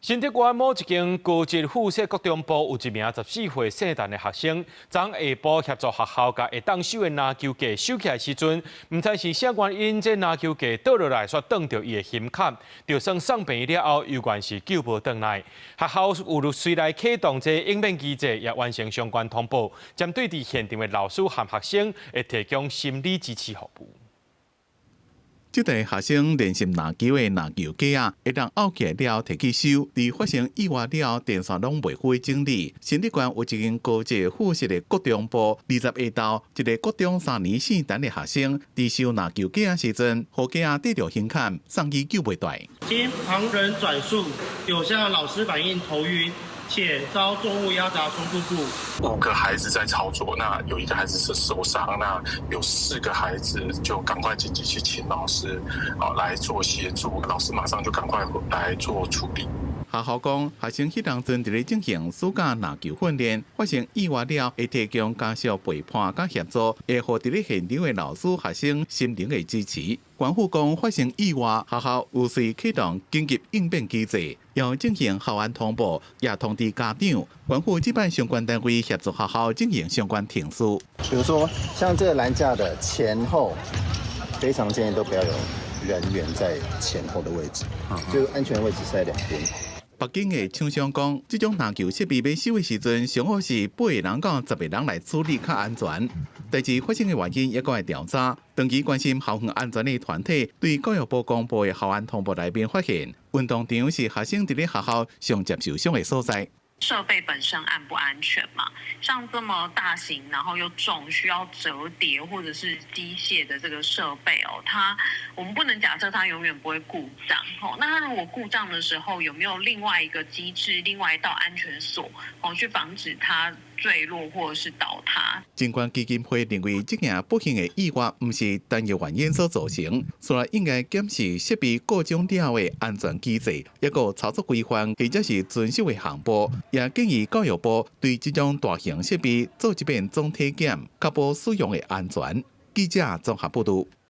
新竹縣某一間高職附設國中部有一名14歲姓陳的學生，昨下晡協助學校共會當收的籃球架收起來時陣，毋知是啥原因，這籃球架倒落來，煞擋著伊的胸坎，就算送病院了後，猶原是救無轉來。學校有隨來啟動這應變機制，也完成相關通報，針對佇現場的老師和學生，會提供心理支持服務。這台學生練習籃球的籃球架仔，會當漚起來了提去收。佇發生意外了後，電線攏袂赴整理。新竹縣有一間高職附設的國中部，20下晝，一个國中三年姓陳的學生，佇收籃球架仔時陣，予架仔硩著胸坎，送醫救袂回。經旁人轉述，有向老師反映頭暈，且遭重物壓砸胸腹部。五個孩子在操作，那有一個孩子是受傷，那有四個孩子就趕快緊急去請老師啊來做協助，老師馬上就趕快來做處理。學校講，學生彼當陣佇咧進行暑假籃球訓練，發生意外了，會提供家屬陪伴佮協助，會予佇咧現場的老師、學生心靈的支持。縣府講，發生意外，學校有隨啟動緊急應變機制，要進行校安通報，也通知家長。縣府這擺相關單位協助學校進行相關程序。比如說，像這個欄架的前後，非常建議都不要有人員在前後的位置，就安全位置是在兩邊。北京的廠商講，這種籃球設備欲收的時陣，上好是八個人到十個人來處理較安全。代誌發生的原因猶閣會調查。長期關心校園安全的團體對教育部公布的校安通報內面發現，運動場是學生佇咧學校上捷受傷的所在。設備本身安不安全嘛？像這麼大型，然後又重，需要折疊或者是機械的這個設備哦，它我們不能假設它永遠不會故障哦。那它如果故障的時候，有沒有另外一個機制、另外一道安全鎖哦，去防止它墜落或者是倒塌？人權基金會認為，這件不幸的意外毋是單一原因所造成，所以應該檢視設備故障了的安全機制，抑閣操作規範或者是遵守的項目，也建議教育部對這種大型設備做一遍總體檢，確保使用的安全。記者綜合報導。